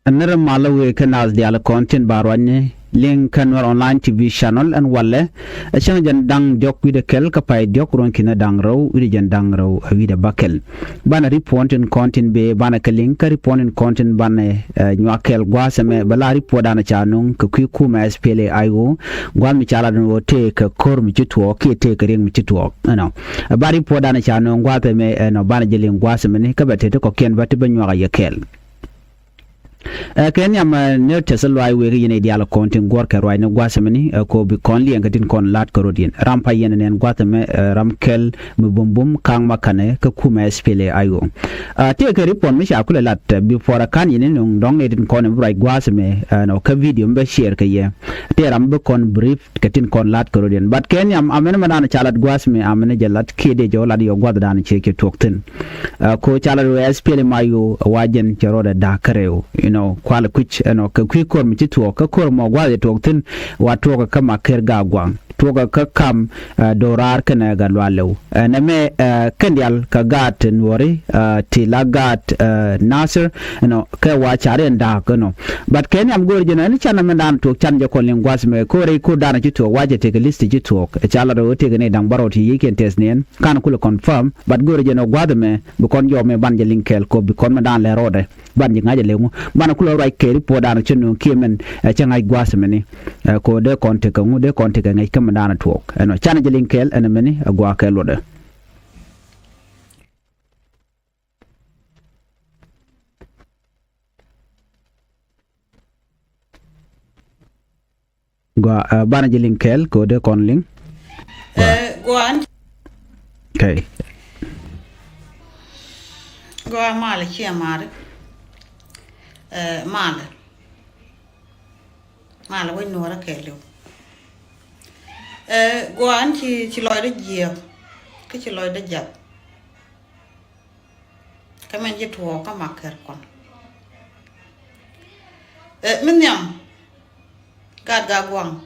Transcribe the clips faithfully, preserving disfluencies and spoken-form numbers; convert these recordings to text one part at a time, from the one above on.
Nɛrɛ malä wëë kä naath diaal kɔn tin ba ruacni liŋ kä Nuer Online T V channel ɛn walɛ. Ɛ cäŋ jɛn da̱ŋ diɔ̱k wi̱cdɛ kɛl kä pay diɔ̱k ruɔ̱n ki̱n ɛ da̱ŋ rɛw wi̱cdɛ jɛn da̱ŋ rɛw ɛ wi̱cdɛ bäkɛl. Banɛ report tin kɔn tin bëë banɛ kɛ liŋ kä report tin kɔn tin banɛ, eh, nyuak kɛl gua̱a̱th ɛmɛ bɛ la report danɛ ca nöŋ kɛ kui̱ kumɛ S P L A I O. Gua̱a̱th mi ca lat ɛn ɣöö tëë kɛ ko̱r mi ci tuɔɔk kiɛ tëë kɛ riɛk mi ci tuɔɔk. Ɛnɔ. Ɛ ba report danɛ ca nöŋ gua̱a̱th ɛmɛ ɛnɔ banɛ jɛ liŋ gua̱a̱th ɛmɛni kä bɛ tëë ti kɔ̱kiɛn bä ti bä nyuak a yɛ kɛɛl. Ɛ kɛ nhiam, ɛ, ni tɛth luay wek yɛn i̱ diaal kɔn tin guɔ̱r kɛ ruacni gua̱th ɛmɛni, ɛ, ko bi kɔn liɛŋ kɛ tin kɔn la̱t kɛ rot yɛn. Ram pa yɛn nɛn gua̱th ɛmɛ, ɛ, ram kɛl mi bumbum ka̱ŋ ma kanɛ kä kumɛ S P L A I O. Ɛ, tëë kɛ report mi ca kulɛ la̱t, ɛ, bi puɔr ɛ ka̱n yɛn ni nuŋ dɔ̱ŋ ni tin kɔn bi ruac gua̱th ɛmɛ, ɛ, nɔ, kä video mi bɛ share kɛ yɛ. Tëë ram bi kɔn brief kɛ tin kɔn la̱t kɛ rot yɛn. But kɛ nhiam amɛn mɛ dan ca lat gua̱th ɛmɛ amɛn jɛ lat kiɛ dee jɛ wä lat yɔ gua̱th dan cɛ cɛ tuɔk thi̱n. Ɛ, ko ca lat wee S P L M I O wa jɛn cɛ rɔɔdɛ da̱a̱k kärɛw. You know, kualɛ kui̱c, you know, kɛ kui̱ ko̱r mi ci tuɔɔk, kä ko̱r mɔ gua̱a̱th ɛ tuɔɔk thi̱n, wa tuɔɔk kä Makɛr Gaaguaŋ. Tuɔɔk kä kam, ɛ, Do̱raar kɛnɛ Gatluak Lɛw. Ɛ, nɛmɛ, ɛ, kɛn diaal kɛ gaat Nuɔri, ɛ, ti la gaat, ɛ, Nasir, you know, kɛ wa ca riɛn da̱a̱k, you know. But kɛ nhiam go̱o̱r jɛn, ɛn can nɛmɛ dan tuɔɔk can jɛ kɔn liŋ gua̱th mɛ, ko̱r rɛy ko̱r dan ci tuɔɔk, wa jɛ tekɛ list ci tuɔɔk. Ɛ ca lat ɣöö tekɛ ni da̱ŋ bärɔw ti yiëëkiɛn tɛth niɛn. Ka̱n kulɛ confirm, but go̱o̱rɛ jɛn ɛ gua̱a̱th ɛmɛ bi kɔn jɔɔk mɛ ban jɛ liŋ kɛɛl kɔ bi kɔn mɛ da̱a̱n lɛ rɔɔdɛ ban jɛ ŋa̱c ɛ lɛŋu banɛ kulɛ ruac kɛ report da̱a̱n cä nööŋ kiɛ mɛn, ɛ, cä ŋa̱c gua̱a̱th ɛmɛni. Ɛ, kɔ dee kɔn tekɛ ŋu dee kɔn tekɛ ŋäc kä mɛ da̱a̱n ɛ tuɔɔk ɛnɔ canɛ jɛ liŋ kɛɛl ɛn ɛmɛni ɛ gua̱a̱k kɛ luɔtdɛ. Gua, ɛ, banɛ jɛ liŋ kɛɛl kɛ ɣöö dee kɔn liŋ. Gua. Ɛ, gua. Okay. Gua malɛ ciɛ mari. Ɛ, malɛ. Malɛ wec nuɔrä kɛɛliw. Ɛ, gua ɛn ci, ci lɔcdä jiɛɛk. Kä ci lɔcdä jiath. Kä mɛn ji̱ tuɔɔk kä Makɛr kɔn. Ɛ, mi nhiam gaat Gaaguaŋ.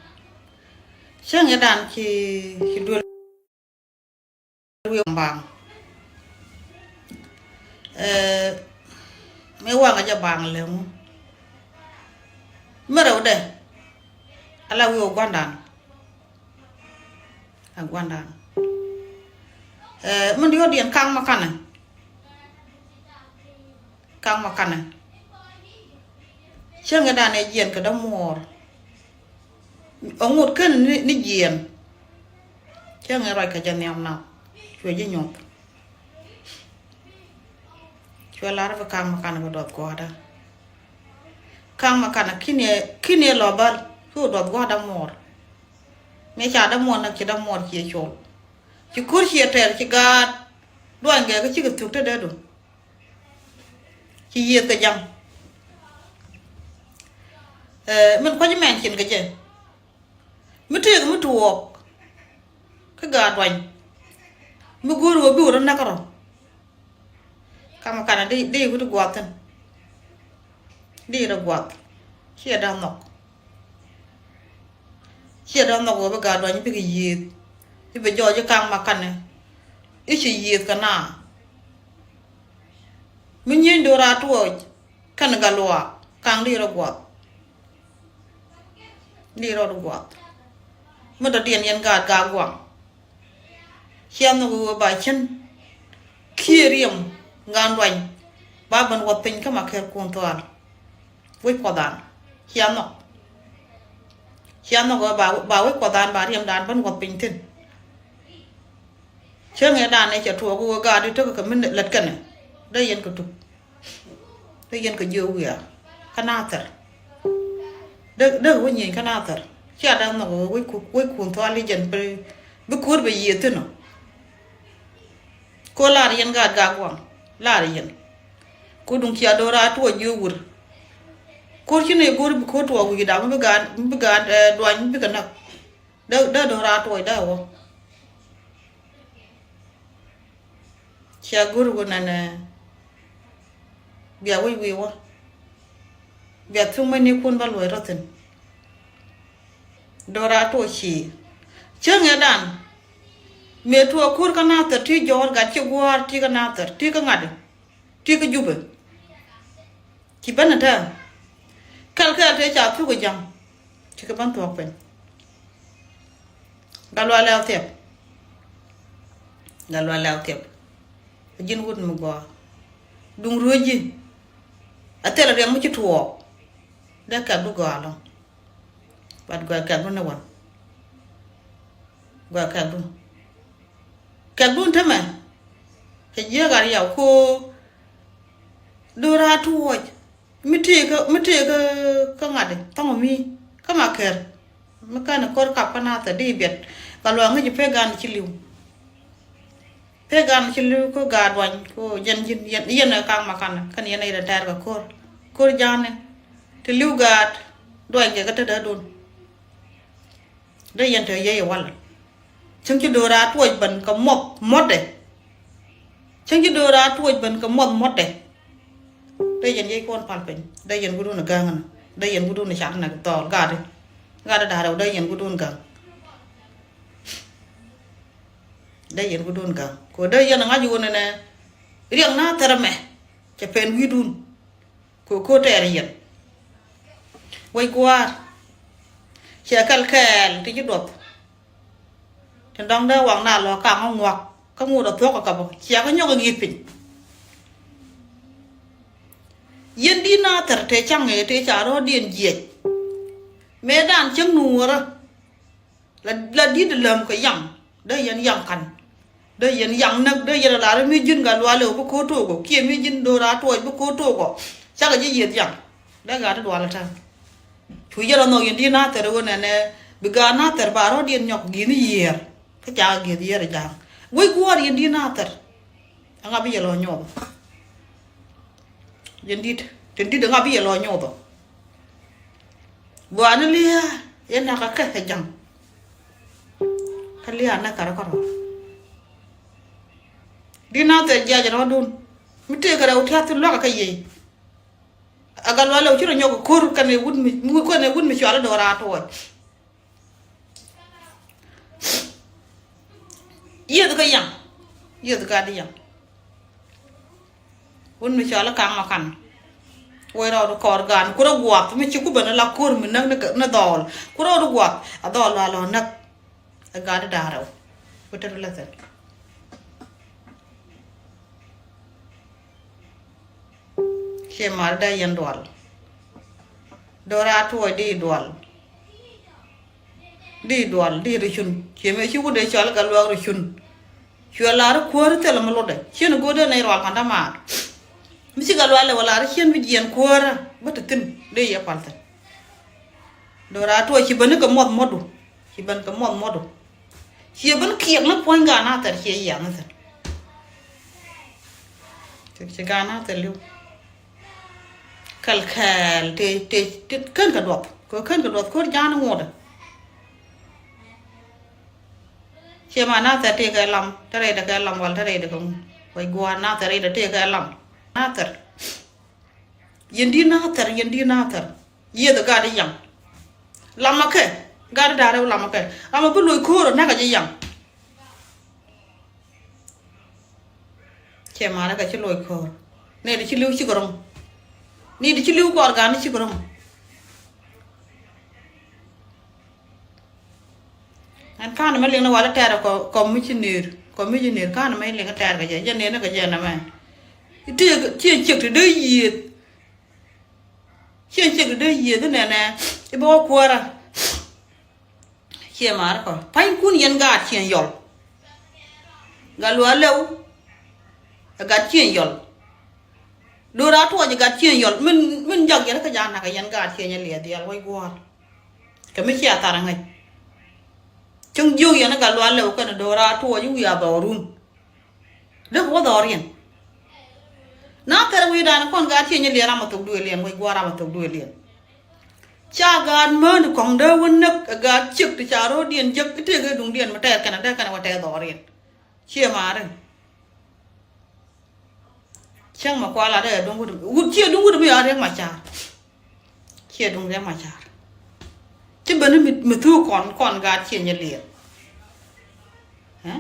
Cäŋ yɛ dan ci, ci duel wi̱i̱ baŋ. Ɛ, mi waŋ a jɛ baŋ lɛ ŋu. Mi rɛwdɛ. Ala wi̱i̱ wä gua̱ndan. A gua̱ndan. Ɛ, min diɔ̱ɔ̱k diɛn kaŋ ma kanɛ. Kaŋ ma kanɛ. Cäŋ ɛ dan ɛ jiɛn kɛ dämuɔɔr. Ɛ ŋot kän ni, ni jiɛn. Cäŋ ɛ ruac kɛ jɛ nhiam nath. Cuɛ ji̱ nyuɔth. Cuɛ lar bi ka̱ŋ mi kanɛ bi duɔth gua̱a̱da. Ka̱ŋ mi kanɛ ki̱ni, ki̱ni lɔ bäl cu duɔth gua̱a̱da muɔɔr. Mi ca dämuɔɔr näk ci dämuɔɔr ciɛ col. Ci ko̱r ciɛ tɛr ci gaat. Duany gɛɛ kä cikɛ thuk te dee dun. Ci yiëëth kɛ jam. Ɛ, min kua̱c mɛn cin kɛ jɛ. Mi tëëk mi tuɔɔk. Kä gaat duany. Mi go̱o̱r wä bi wä rɔ näk rɔ. Kamɛ kanɛ di, di wut guath thin. Di rɔ guath. Ciɛ da̱ŋ nhɔk. Ciɛ da̱ŋ nhɔk wä bi gaat duany bikɛ yiëëth. I̱ bi jɔɔc i̱ kaŋ ma kanɛ. I̱ ci yiëëth kɛ naa. Mi nyieny do̱ra tuɔɔc. Kɛn gat luaak kaŋ di rɔ guath. Di rɔ guath. Mi dɔ̱diɛn yɛn gaat Gaaguaŋ. Cia nhɔk ɣöö ba cin. Kiɛ riɛm ŋa̱n duany. Ba ben wuɔth piny kä Makɛr kun thuaal. Wec kuɔthan. Cia nhɔk. Cia nhɔk ɣöö ba, ba wec kuɔthan ba riɛmdan ben wuɔth piny thi̱n. Cäŋ ɛ dan ɛ cɛ tuɔɔk ɣöö gaat di tekɛ kɛ mi lät kɛnɛ. Dee yɛn kɛ tuk. Dee yɛn kɛ jiök wiaa kä Nathɛr. Dee, dee wä nyieny kä Nathɛr. Cia da̱ŋ nhɔk wec ku, wec kun thuali jɛn bi, bi ko̱r bɛ yiëë thi̱n ɔ. Ko lar yɛn gaat Gaaguaŋ. Lar yɛn. Ko duŋ cia do̱ra tuɔ jiök wur. Ko̱r ci nɛy go̱r bi ko̱r tuɔ wi̱i̱ da̱ŋ mi bi gaat, mi bi gaat, eh, duany mi bi kɛ näk. Dee, dee do̱ra tuɔɔc dee wä. Cia go̱r wä nɛnɛ. Bia wec wi̱i̱ wä. Bia thuk mɛni kun bä luɔc rɔ thi̱n. Do̱ra tuɔɔc ci. Cäŋ ɛ dan. Mëë tuɔɔk ko̱r kä Nathɛr ti jɔɔr gat ci gua̱a̱r ti kä Nathɛr ti kä ŋa̱t. Ti kä Jubɛ. Ci ben ɛ tääm. Kɛl kɛl tëë ca thuk ɛ ja̱ŋ. Cikɛ bän thuɔ̱k piny. Gat Lual Lɛw Thiɛp. Gat Lual Lɛw Thiɛp. A ji̱n wut mi gɔaa. Duŋ ruec ji̱. A thil a riɛm mi ci tuɔɔk. Dee kɛkdu gɔaa ɛlɔ̱ŋ. But gɔaa kɛkdu ni wan. Gɔaa kɛkdu. Kɛkdun tämɛ. Kɛ jiääk gat yaw ko. Do̱raatuɔc. Mi tëëkä, mi tëëkä kä ŋa̱t i̱ thɔ̱ŋ mi kä ma kɛr. Mi kɛn i̱ ko̱r kap kä nath i̱ di biɛt. Gat Lual ŋäc i̱ pek gan i̱ ci li̱w. Pek gan i̱ ci li̱w kä gaat duany ko jɛn ji̱n yɛn, yɛn ɛ kaŋ ma kanɛ kɛn yɛn ɛ yɛn ɛ tɛɛr kɛ ko̱r. Ko̱r ja̱a̱ni ti li̱w gaat duany kɛ kä te dee dun. Dee yɛn te yiey walɛ. Cäŋ ci do̱raatuɔc ben kɛ muɔth muɔtdɛ. Cäŋ ci do̱raatuɔc ben kɛ muɔth muɔtdɛ. Dee yɛn yiey kuɔn pal piny. Dee yɛn wudun a ga̱a̱ŋ na. Dee yɛn wudun a cat na thɔɔl gat i̱. Gat i̱ da̱rɛ dee yɛn wudun ga̱a̱ŋ. Dee yɛn wudun ga̱a̱ŋ. Ko dee yɛn a ŋa̱c wun ɛnɛ. Riɛk na thɛr ɛmɛ. Cɛ pɛn wi̱i̱dun. Ko ko tɛɛr yɛn. Wec gua̱a̱r. Cɛ kɛl kɛɛl ti ci duɔth. Tin dɔ̱ŋ dee waŋ na lɔ kaŋ ŋuak kä ŋut a thuɔ̱k a kap ɔ ciɛ kä nyɔk a ŋi̱i̱t piny. Yɛn di̱t na thɛr tëë caŋ ëë tëë ca rɔ̱ɔ̱diɛn jiɛc. Mëë dan cäŋ nuɔ̱ɔ̱rä. La, la di̱t läm kɛ yaŋ. Dee yɛn yaŋ ka̱n. Dee yɛn yaŋ näk, dee yɛn a lar mi ji̱n Gat Lual ɛ ɣöö bi ko̱o̱t to̱o̱k ɔ, kiɛ mi ji̱n do̱raatuɔc bi ko̱o̱t to̱o̱k ɔ. Cakɛ ji̱ yiëth yaŋ. Dee gat ti dual ɛ ta̱a̱. Cu yɛn a nhɔk yɛn di̱t na thɛr ɣöö nɛnɛ bi gaat na thɛr ba rɔ̱diɛn nyɔk gi̱n yiëër. Kä cakɛ gi̱th yiëër ɛ ja̱a̱ŋ. Wec guɔ̱ɔ̱r yɛn di̱t na thɛr. Ɛŋa bi yɛ lɔ nyuɔth. Yɛn di̱t, tin di̱t ɛŋa bi yɛ lɔ nyuɔth ɔ. Buani lia̱a̱ yɛn nakä kɛ kɛ ja̱ŋ. Kä lia̱a̱ nɛ kärä kärɔ. Di̱t na thɛr jiac rɔ̱dun. Mi tëëkɛ rɛw tia̱th ti luakä kä yiey. A Gat Lual Lɛw ci rɔ nyɔk ko̱r kɛnɛ wut mi, kɛnɛ wut mi cual i̱ do̱raatuɔc. Yieth kä yaŋ. Yieth gat yaŋ. Wun mi cɔl i̱ kaŋ ma kan. Wec rɔɔdu kɔɔr gan kurɛ guath mi ci ku ben la ko̱r mi näk ni dhɔɔl. Kurɛ rɔɔdu guath a dhɔɔl la lɔ näk. Ɛ gat i̱ da̱a̱ rɛw. Ku te ri lɛ thɛn. Ciɛ mar dee yɛn dual. Do̱raatuɔc di dual. Di dual di ri cun. Ciɛ mëë ci wut dee cɔal Gat Lual ri cun. Cuɛ lar kuäär thilɛ mi lotdɛ. Ciɛn go̱o̱dɛ nɛy rual kɔn dämaar. Mi ci Gat Lual lɛ wä lar ciɛn bi jiɛn kuäärä bä te thi̱n dee yɛ pal thi̱n. Do̱raatuɔc ci ben ni kɛ muɔth muɔtdu. Ci ben kɛ muɔth muɔtdu. Ciɛ ben kiɛk ni puɔ̱ny gaat Nathɛr ciɛ yiaŋ ni thi̱n. Ci, ci gaat Nathɛr li̱w. Kɛl kɛɛl tëë, tëë, tëë kän kɛ duɔth. Kɛ kän kɛ duɔth ko̱r ja̱a̱n ŋuɔ̱tdɛ. Ciɛ ma Nathɛr tëë kɛ lam, te rɛydɛ kɛ lam wal te rɛydɛ kɛ ŋu. Wec gua̱a̱r Nathɛr rɛydɛ tëë kɛ lam. Nathɛr. Yɛn di̱t Nathɛr, yɛn di̱t Nathɛr. Yieth gat i̱ yaŋ. Lamä kɛ, gat i̱ da̱rɛ lamä kɛ. Lamä bi loc ko̱o̱r ɔ näk a ji̱ yaŋ. Cɛ marɛ kɛ ci loc ko̱o̱r. Nɛ di ci li̱w cikɛ ro̱ŋ. Ni di ci li̱w kɔɔr gat ni cikɛ ro̱ŋ. Ɛn ka̱n mɛ liŋ ni walɛ tɛɛr kɔ, kɔ mi ci nër, kɔ mi ci nër ka̱n mɛ liŋ tɛɛr kɛ jɛ, jɛ nër ni kɛ jɛ nɛmɛ. I̱ tëë, tëë ciek ti dee yiëëth. Ciɛ ciek dee yiëëth inɛnɛ i̱ bä wä kuäärä. Ciɛ ma̱a̱r kɔ pa̱nykun yɛn gaat ciɛn yɔl. Gat Lual Lɛw ɛ gat ciɛn yɔl. Do̱raatuɔc ɛ gat ciɛn yɔl min, min jak yɛn kä ja̱a̱n nakä yɛn gaat ciɛn yɛn liɛth diaal wec guɔ̱ɔ̱r. Kɛ mi cia thar aŋäc. Cäŋ jiök yɛn ɛ Gat Lual Lɛw kɛnɛ Do̱raatuɔc i̱ wiaa dhɔrun. Dee kɛ wä dhɔriɛn. Nathɛr wi̱i̱dan kɔn gaat ciɛ nyɛ liɛn ram a thok duëëliɛn wec gua̱a̱r ram a thok duëëliɛn. Ca gaat mään kɔ̱ŋ dee wä näk ɛ gaat ciek ti ca ro̱o̱diɛn jiäk i̱ tëëk i̱ duŋdiɛn mi tɛɛr kɛnɛ dee kɛnɛ wä tɛɛr dhɔriɛn. Ciɛ ma̱a̱ri. Cäŋ mɛ kual a dee duŋ wut mi wut ciɛ duŋ wut mi a Riɛk Macar. Ciɛ duŋ Riɛk Macar. Ci ben mi, mi thuk kɔn, kɔn gaat ciɛ nyɛ liɛl. Ɛ?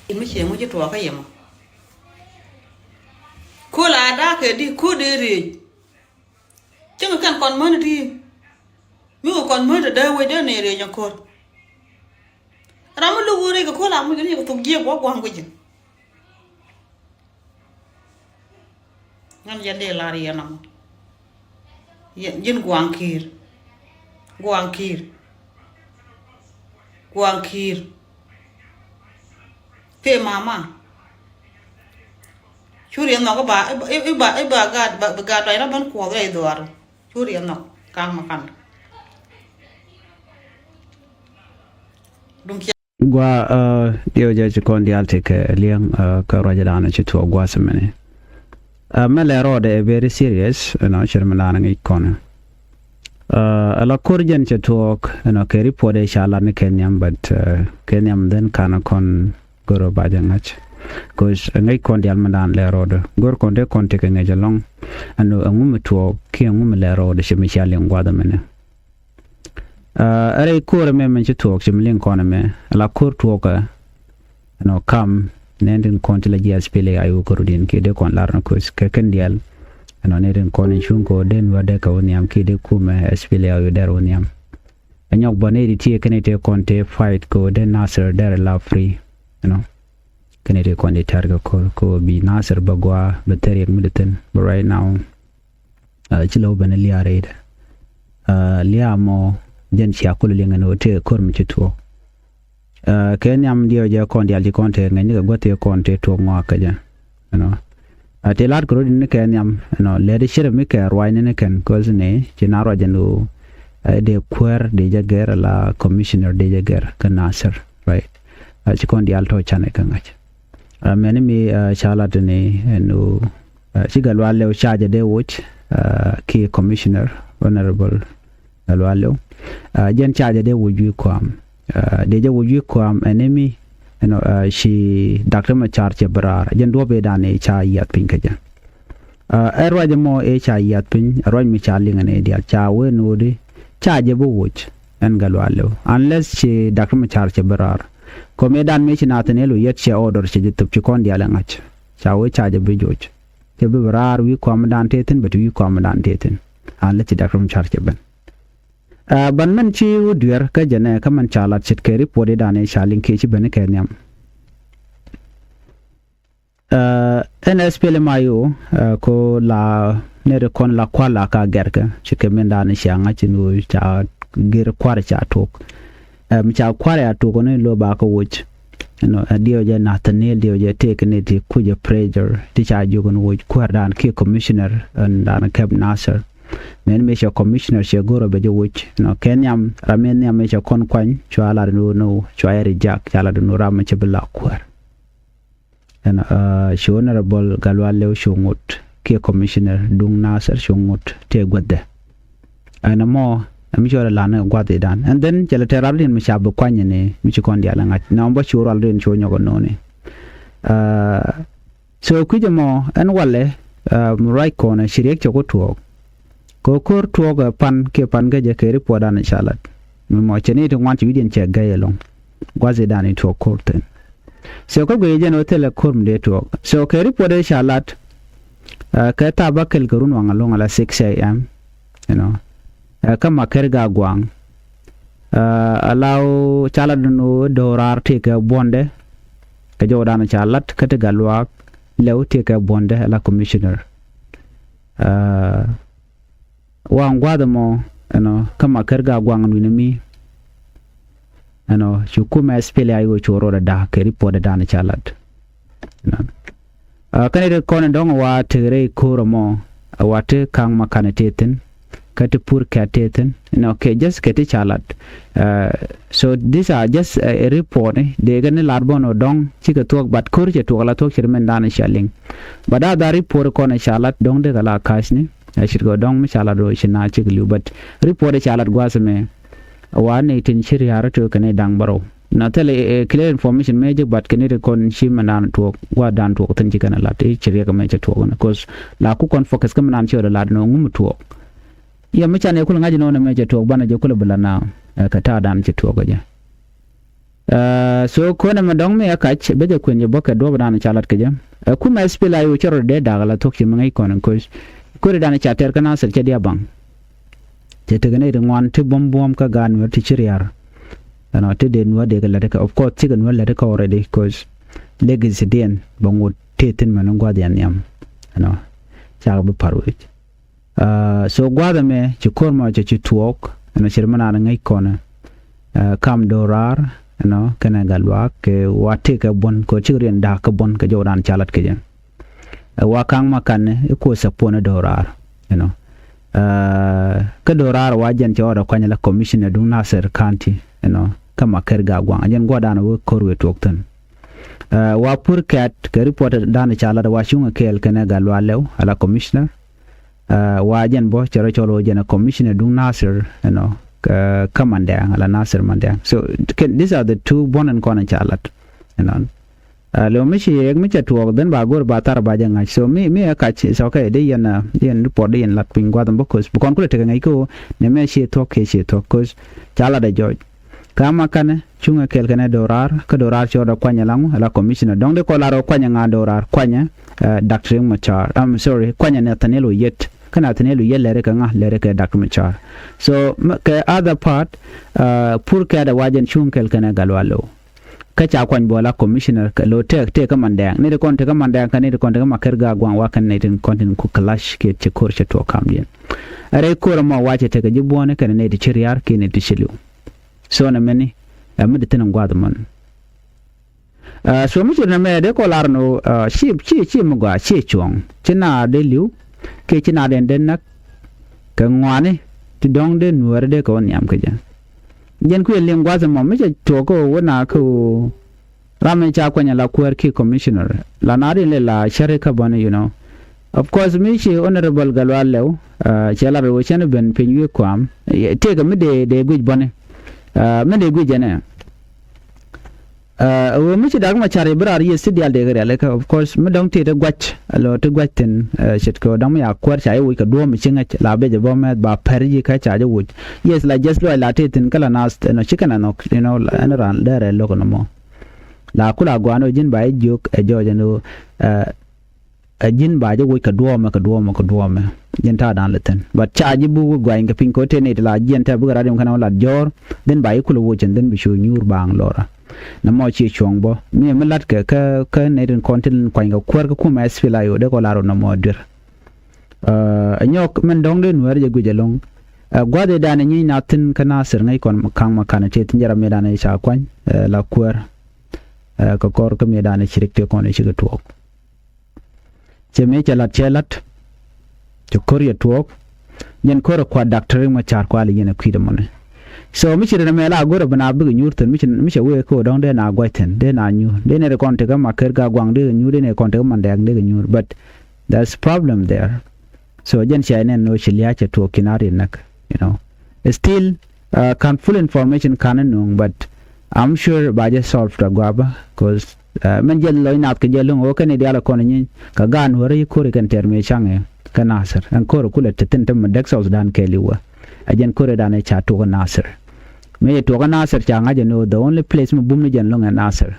In mi ciɛ ŋuci tuɔɔkä yɛ mɔ. Kol a da̱a̱k kɛ di kol dee rëëc. Cäŋ kɛn kɔn män ti mi kɛ kɔn män ti dee wec dee ni rëëc a kol. Ram mi luk wä rëëc kɛ kol a muc kɛ ni kɛ thuk jiɛk wä gua̱a̱ŋ guic. Ŋän yɛn dee lar yɛn ɔmɔ. Yɛn ji̱n gua̱a̱ŋ ki̱i̱r. Gua̱a̱ŋ ki̱i̱r. Gua̱a̱ŋ ki̱i̱r. Pee mama. Cu riɛn nhɔk iba iba iba gaat ba gaat ba ina ban kuɔth rɛy dhuar. Cu riɛn nhɔk kaŋ ma kan. Duŋ cia. Gua diɛw jɛ ci kɔn dial ti kɛ liɛŋ kä ruac dan ci tuɔ gua semeni. Mɛ lɛ rɔɔdɛ ɛ very serious ɛnɔ cir mi dan ŋic kɔn. Ala kor jɛn cɛ tuɔɔk ɛnɔ kɛ report ɛ ca lat ni kɛ nhiam, but kɛ nhiam dhen kan kɔn gör ba jɛ ŋa̱c. Cause ŋäc kɔn dial mi dan lɛ rɔɔdɛ gör kɔn te kɔn te kɛ ŋäc alɔŋ. Ɛnɔ ɛŋu mi tuɔɔk ki ɛŋu mi lɛ rɔɔdɛ ci mi cia liŋ guath ɛmɛnɛ. Ɛ rɛy ko̱r ɛmɛ min ci tuɔɔk ci mi liŋ kɔn ɛmɛ la ko̱r tuɔɔkä. Ɛnɔ kam nɛn tin kɔn ti la jiath pili a iwä ko̱r din kiɛ dee kɔn lar ni ko̱c kɛ kɛn diaal. Ɛnɔ nɛn tin kɔn in cuŋ kɛ wä den wä dee kɛ wä nhiam kiɛ dee kumɛ S P L A I U dee wä nhiam. Ɛ nyɔk bä nɛy ti tiee kɛn iti kɔn ti fight kɛ wä dee Nasir dee la free. Ɛnɔ kɛn iti kɔn ti tɛr kɛ ko̱r kɛ wä bi Nasir bä gua bɛ thɛr yɛk mi di thin but right now. Ci lɛ wä ben liaar rɛydɛ. Liaar mɔ jɛn cia kul liŋ ɛn ɣöö tëë ko̱r mi ci tuɔɔk. Kɛ nhiam diɛw jɛ kɔn dial ci kɔn tëë ŋäcni kɛ gua̱th tëë kɔn tëë tuɔɔk ŋɔak kɛ jɛ. Ɛnɔ tëë la̱t kɛ rot in kɛ nhiam ɛnɔ lɛt i̱ cirɛ mi kɛ ruacni ni kɛn ko̱th ni ci na ruac ɛn ɣöö dee kuäär dee jɛ gɛr ala commissioner dee jɛ gɛr kɛ Nasir, right? Ci kɔn dial tɔ̱ canɛ kɛ ŋa̱c. Mɛni mi ca lat ni ɛn ɣöö ci Gatluak Lew ca jɛ dee woc ki commissioner honorable Gatluak Lew. Jɛn ca jɛ dee woc wi̱i̱ kuam. Dee jɛ woc wi̱i̱ kuam ɛni mi ɛnɔ ci Doctor Machar cɛ bi raar jɛn duɔ̱p ëëdan ëë ca yiath piny kä jɛ. Ɛ ruac ɛmɔ ëë ca yiath piny ɛ ruac mi ca liŋ ɛn ëë diaal ca wee nuɔɔdi ca jɛ bi woc ɛn Gatluak Lew unless ci Doctor Machar cɛ bi raar. Kɔmɛ dan mëë ci Nathaniel Oyet cɛ order cɛ jɛ thop ci kɔn diaal ɛ ŋa̱c ca wee ca jɛ bi joc. Cɛ bi bi raar wi̱i̱ kuam dan tëë thi̱n bɛ ti wi̱i̱ kuam dan tëë thi̱n. An lɛ ci Doctor Machar cɛ ben. Ban mɛn ci wä duer kä jɛnɛ kä mɛn ca lat ce̱tkɛ report idan i̱ ca liŋ kiɛ ci ben ikɛ nhiam. Ɛn S P L M I O ko la nɛr kɔn la kual la ka gɛrkɛ ci kɛ min dan cia ŋa̱c in wä ca gir kuar ca tok. Mi ca kuar ya tok ni lo ba kä woc. Ɛnɔ diɛw jɛ Nathaniel diɛw jɛ tëëk ni ti kucɛ pressure ti ca jiök in woc kuäär dan kiɛ commissioner ɛn dan kɛp Nasir. Mɛn mi cɛ commissioner cɛ go̱rɛ bɛ jɛ woc ɛnɔ kɛ nhiam ram mi nhiam mi cɛ kɔn kuany cua lat in wä ni cua yɛ ri jak ca lat in wä ram mi cɛ bi la kuäär. Ɛn ci honorable Gatluak Lew cu ŋot kiɛ commissioner duŋ Nasir cu ŋot tëë guäthdɛ. Ɛn ɛmɔ ɛmi ci ɣɔl ɛ la̱n ɛ gua̱th idan and then cɛ lɛ tɛr ral rin mi ca bi kuany ni mi ci kɔn diaal ɛ ŋa̱c na ɔm bä ci wä rual rin ci wä nyɔk ɛ no̱o̱ni. So kui̱c ɛmɔ ɛn walɛ mi ruac kɔn ɛ ci riɛk cɛ ku tuɔɔk. Kɛ ko̱r tuɔɔk ɛ pan kiɛ pan kä jɛ kɛ report dan ɛ ca lat mi mɔ cɛ ni ti ŋuan ci wi̱diɛn cɛ gɛy ɛlɔ̱ŋ. Gua̱th idan i̱ tuɔɔk ko̱r thin. So kä guic jɛn ɣöö thilɛ ko̱r mi dee tuɔɔk. So kɛ report ëë ca lat kɛ thaap bä kɛl kɛ run waŋ alo̱ŋ ala six a.m. You know. Kä Makɛr Gaaguaŋ ala ɣöö ca lat dun ɣöö do̱raar tëëkɛ buɔ̱ndɛ. Kɛ jɔwdan ca lat kä ti Gatluak Lew tëëkɛ buɔ̱ndɛ ala commissioner. Waŋ gua̱a̱th ɛmɔ ɛnɔ kä Makɛr Gaaguaŋ nui̱n ɛmi. Ɛnɔ cu kumɛ S P L A I O cu rɔɔdɛ da̱k kɛ report ɛ da̱a̱n ca lat. Kä ni ri kɔn in dɔ̱ŋ wa te rɛy ko̱r ɛmɔ wa te ka̱ŋ ma kanɛ te thi̱n kä te pur kɛ te thi̱n. Ɛnɔ kɛ just kɛ te ca lat. So these are just a report ni dee kɛ ni lat bɔn ɔ dɔ̱ŋ cikɛ thuɔ̱k but ko̱r cɛ tuɔk la thuɔ̱k cɛ ri mɛn da̱a̱n ca liŋ. But a dha report kɔn ca lat dɔ̱ŋ dee kɛ la ka̱c ni. A cit kɛ dɔ̱ŋ mi ca lat rɔ ci na cik liu but report ca lat gua̱a̱th mɛ. Wa ni tin ci ria̱a̱r rɔ tok kɛ ni da̱ŋ bärɔw na thil clear information mɛ jek but kɛ ni ti kɔn ci mɛ nan tuɔɔk gua̱a̱th dan tuɔɔk thin ci kɛn lat i̱ ci riɛk mɛ cɛ tuɔɔk ni cause la ku kɔn focus kä mɛ nan ci ɣɔt lat nɔ ŋum tuɔɔk. Yɛ mi can yɛ kul ŋa̱c nɔ ni mɛ cɛ tuɔɔk banɛ jɛ kul bi la na kɛ ta̱a̱ dan ci tuɔɔk jɛ. So könɛ mɛ dɔ̱ŋ mi ɛ kac bä jɛ kuën jɛ bä kɛ duɔ̱p dan ca lat kɛ jɛ. Ɛ kumɛ SPLA-IO cɛ rɔ dee da̱a̱k la thuɔ̱k ci mi ŋäc kɔn in koc. Kuëri dan ca tɛr kä Nasir cɛ diabaŋ. Cɛ tekɛ nɛy ti ŋuan ti buɔ̱m buɔ̱m kä gaat Nuäär ti ci ria̱r. Ɛnɔ ti dee Nuäär dee kɛ lät kɛ, of course, cikɛ Nuäär lät kɛ already, 'cause legacy diɛn bɛ ŋot tëë thi̱n mɛn in gua̱th yɛn nhiam. Ɛnɔ cakɛ bi pa̱r wec. So gua̱a̱th ɛmɛ ci ko̱r mɔ cɛ ci tuɔɔk, ɛnɔ cir mi naan ŋäc kɔnɛ. Kam do̱raar, ɛnɔ kɛnɛ gat luaak kɛ wa tëëkɛ buɔ̱n kɛ cikɛ riɛn da̱a̱k kä buɔ̱n kɛ jɔwdan ca lat kɛ jɛ. Ɛ wa ka̱ŋ ma kanɛ i̱ kuɔ support ni do̱raar, you know. Kä do̱raar wa jɛn cɛ ɣɔt ɛ kuany la commissioner duŋ Nasir County, you know, kä ma kɛr ga guaŋ jɛn guɔdan wä ko̱r wëë tuɔk thi̱n. Wa pur kɛt kɛ report dan ca lat wa cuŋ kɛɛl kɛnɛ ga lual lɛw ala commissioner. Wa jɛn bɔ cɛ rɔ cɔl wä jɛn ɛ commissioner duŋ Nasir, you know, kä Mandɛŋ ala Nasir Mandɛŋ. So these are the two buɔn in kɔn in ca lat, you know. Lɛ mi ci yek mi cɛ tuɔɔk dhän ba go̱r ba thar ba jɛ ŋa̱c. So mi mi ɛ kac is okay. Di yɛn di yɛn report di yɛn lat piny gua̱th bä ko̱th bi kɔn kulɛ tekɛ ŋäc kä ɣöö nɛ mɛ ci thuɔ̱k kiɛ ci thuɔ̱k ko̱th ca lat ɛ jɔɔc. Kä ma kanɛ cuŋɛ kɛl kɛnɛ do̱raar kä do̱raar cɔɔt ɛ kuanyɛ laŋu ɛ la commissioner dɔ̱ŋ di kɔn lar ɛ kuanyɛ ŋa̱ do̱raar kuanyɛ. Doctor Riek Machar, I'm sorry, kuanyɛ Nathaniel Oyet. Kä Nathaniel Oyet lɛri kɛ ŋa̱ lɛri kɛ Doctor Machar. So kɛ other part, pur kɛ adɛ wacɛn cuŋ kɛl kɛnɛ gal walɛ wä. Kä ca kuany bä la commissioner kɛ lo̱ tëëk tëëk kä Mandɛŋ. Nɛy ti kɔn tëëk kä Mandɛŋ kä nɛy ti kɔn tëëk kä Makɛr Gaa Guaŋ wa kɛn nɛy tin kɔn tin ku clash kiɛ ci ko̱r cɛ tuɔɔk kamdiɛn. Rɛy ko̱r ɛmɔ wa cɛ tekɛ ji̱ buɔ̱ɔ̱ni kɛnɛ nɛy ti ci ria̱r kiɛ nɛy ti ci li̱w. So nɛ mɛni ɛ mi di thi̱n in gua̱a̱th mɔn. So mi ci ri nɛ mɛ dee kɔ lar ni ɣöö ci ci ci mi gɔaa ci cuɔ̱ŋ ci naar dee li̱w kiɛ ci naar dee näk. Kɛ ŋɔaani ti dɔ̱ŋ dee Nuääri dee kɛ wä nhiam kä jɛ. Jɛn kui̱ liŋ gua̱th ɛmɔ mi cɛ tuɔɔk kä ɣöö wä na kä ɣöö ram mi ca kuany ala kuäär kiɛ commissioner la na rin lɛ la cäri kä bäni, you know. Of course mi ci Honorable Gatluak Lɛw cɛ lat ɣöö cɛn ben piny wi̱i̱ kuam. Tëëkɛ mi dee dee guic bäni. Mi dee guic jɛn ɛ ɣöö mi ci Dak Macar i̱ bi raar yieth ti diaal dee kɛ rialikä. Of course mi dɔ̱ŋ tëë ti gua̱c alɔ ti gua̱c thi̱n. Ce̱tkɛ ɣöö dɔ̱ŋ mi ya kuäär ca jɛ woc kɛ duɔ̱ɔ̱m mi ci ŋäc la bɛc ɛ bä mɛth ba pɛr ji̱ kä ca jɛ woc. Yieth la jiɛth luɔc la tëë thi̱n kä la naath ɛnɔ ci kɛn ɛ nhɔk, you know, ɛn raan dee rɛl lo̱k ɛn ɛmɔ. La kula gɔaa ni ɣöö ji̱n ba jɛ jiök ɛ jɔɔc ɛn ɣöö ɛ ji̱n ba jɛ woc kɛ duɔ̱ɔ̱mɛ kɛ duɔ̱ɔ̱mɛ kɛ duɔ̱ɔ̱mɛ. Ji̱n ta̱a̱dan lɛ thi̱n but ca ji̱ buk gua̱ny kɛ piny kɛ ɣöö tëë nɛy ti la jiɛn tɛ̈ bikɛ rat yom kɛn ɣöö lat jɔ̱ɔ̱r. Dhin ba ji̱ kulɛ woc ɛn dhin bi cu nyuur baaŋ lɔrä. Nɛ mɔ ciɛ cuɔ̱ɔ̱ŋ bɔ mi mi la̱tkɛ kä kä nɛy tin kɔn tin kuany kɛ kuäär kä kumɛ SPLA-IO dee kɔ lar ɣöö nɔmɔ duer. Ɛ nyɔk min dɔ̱ŋ dee Nuäär jɛ guic ɛlɔ̱ŋ. Ɛ gua̱th ëëdan ɛ nyieny na thi̱n kä Nasir ŋäc kɔn ka̱ŋ ma ka̱n ɛ tëë thi̱n jɛ ram mëëdan ɛ ca kuany la kuäär. Ɛ kɛ kɔr kä mëëdan ɛ ci rik tëë kɔn ɛ cikɛ tuɔɔk. Cɛ mëë cɛ la̱t cɛ la̱t. Cɛ ko̱r yɛ tuɔɔk. Jɛn ko̱r ɛ kua̱r Doctor Riek Machar kuali yɛn ɛ kui̱dɛ mɔnɛ. So mi ci rin ɛmɛ la go̱r ɛ bi na bikɛ nyuur thi̱n mi cɛ wee ko̱r dɔ̱ŋ dee na gua̱c thi̱n dee na nyuur dee nɛ ri kɔn tekɛ Makɛr Gaa Guaŋ dee kɛ nyuur dee nɛ kɔn tekɛ Mandɛŋ dee kɛ nyuur but there's problem there. So jɛn cia inɛn ni wä ci lia̱a̱ cɛ tuɔɔk ci na rin näk, you know. Still kan full information kan in nuŋ but I'm sure ba jɛ solve tɔ guapä. 'Cause mɛn jɛ lɔc nath kɛ jɛ lo̱ŋ ɣöö kɛn i̱ diaal kɔn nyieny kɛ gaat Nuäärä yi ko̱ri kɛn tɛr mëë caŋɛ kɛ Nasir ɛn ko̱ri kulɛ te thi̱n te mi däk South Sudan kɛɛliw wä. Ɛ jɛn ko̱ri danɛ ca tuɔk ɛ Nasir. Mëë jɛ tuɔk ɛ Nasir ca ŋa̱c ɛn ɣöö the only place mi bum ni jɛn lo̱ŋ ɛ Nasir.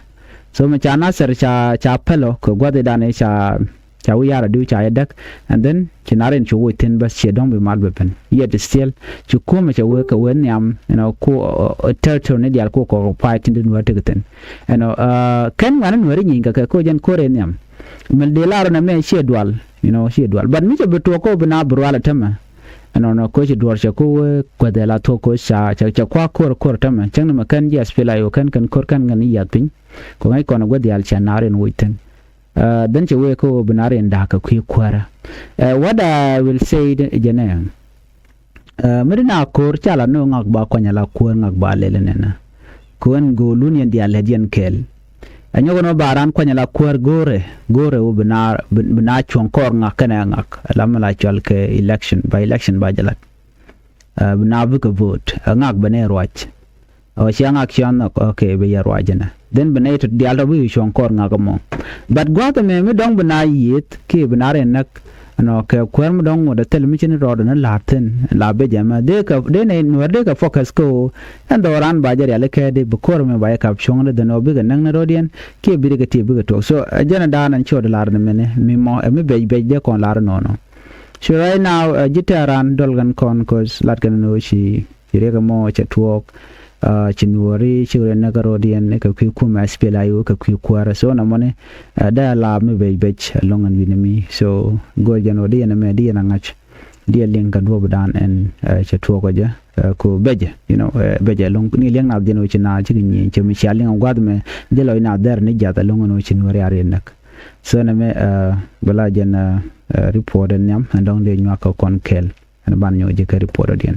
So mi ca Nasir ca ca pälɔ kɛ gua̱thidan ɛ ca ca wi̱i̱ ya̱r adiu ca jɛ däk. And then ci na rin cu woc thi̱n bäth ciɛ dɔ̱ŋ bi mal bɛ ben yet still. Ci kumɛ cɛ wee kɛ wee nhiam, you know, ku territory ni diaal ku kɔk pay tin din wee tek thi̱n. You know, kɛn ŋuani Nuääri nyieny kɛ kɛ ko jɛn ko̱r ɛ nhiam. Mil di lar nɛ mɛ ciɛ dual, you know, ciɛ dual but mi cɛ bi tuɔk ko bi na bi rual ɛ tämɛ. You know, nɔ ko ci duɔr cɛ ko wee guäth ɛ la thuɔk ko ca cɛ kua ko̱r ko̱r tämɛ cäŋ ni mɛ kɛn jiath pil a yo kɛn kɛn ko̱r kɛn kɛn i̱ yath piny. Kɔ ŋäc kɔn ɛ guäth diaal cɛ na rin woc thi̱n. Then cɛ wee kä ɣöö bi na rin da̱a̱k kɛ kui̱ kuäärä. What I will say jɛ nɛ, mi ri na ko̱r ca la ni ɣöö ŋak ba kuany ala kuäär ŋak ba lɛl inɛnɛ. Kɛ ɣän go̱o̱l wun yɛn diaal lät yɛn kɛɛl. Ɛ nyɔk ɛn ɣöö ba raan kuany ala kuäär go̱o̱rɛ go̱o̱rɛ ɣöö bi na bi na cuɔ̱ŋ kɔɔr ŋak kɛnɛ ŋak ala mi la cual kɛ election ba election ba jɛ lat. Bi na bikɛ vote ɛ ŋak bɛ nɛ ruac. Ɔ cia ŋak cia nhɔk, okay, bi yɛ ruac inɛ. Then bi nɛy tɔ diaal tɔ bi cuɔ̱ŋ kɔr ŋak ɛmɔ. But gua̱th ɛmɛ mi dɔ̱ŋ bi na yieth kiɛ bi na rin näk. Ɛnɔ kɛ kuäär mi dɔ̱ŋ ŋot ɛ thil mi ci ni rɔɔdɛ ni la̱r thi̱n la bɛcɛ mɛ dee kɛ dee nɛ nuäär dee kɛ focus kä ɣöö ɛn dhɔran ba jɛ rialikä dee bi ko̱r mi ba jɛ kap cuɔ̱ŋ dee dhɛn ɣöö bikɛ näk ni rɔ̱diɛn kiɛ bi dee kɛ ti bikɛ tuɔk. So ɛ jɛn ɛ da̱a̱n ɛn ci ɣöö dee la̱r ni mɛni mi mɔ ɛ mi bɛc bɛc dee kɔn la̱r nɔnɔ. So right now ɛ ji̱ tɛ̈ran dɔl kɛn kɔn cause lat kɛn ni ɣöö ci ci riɛk ɛmɔ cɛ tuɔɔk. Ci nuɔɔri ci riɛk näk rɔɔdiɛn kɛ kui̱ kumɛ S P L A I O kɛ kui̱ kuäärä so nɔmɔni. Dee a laap mi bec bec ɛlɔ̱ŋ ɛn wi̱ni mi so go̱o̱r jɛn ɣöö di yɛn ɛmɛ di yɛn a ŋa̱c. Di yɛn liŋ kɛ duɔ̱ɔ̱pdan ɛn cɛ tuɔɔk ɔ jɛ. Ku becɛ you know becɛ ɛlɔ̱ŋ ni liɛŋ nath jɛn ɣöö ci naath cikɛ nyieny cɛ mi cia liŋ ɛ gua̱th ɛmɛ. Jɛ lɔc nath dhɛr ni jiath ɛlɔ̱ŋ ɛn ɣöö ci nuɔɔri a riɛk näk. So nɛmɛ bɛ la jɛn report ɛn nhiam ɛn dɔ̱ŋ dee nyuak kɛ kɔn kɛɛl. Ɛn ban nyɔk jɛ kɛ report ɔ diɛn.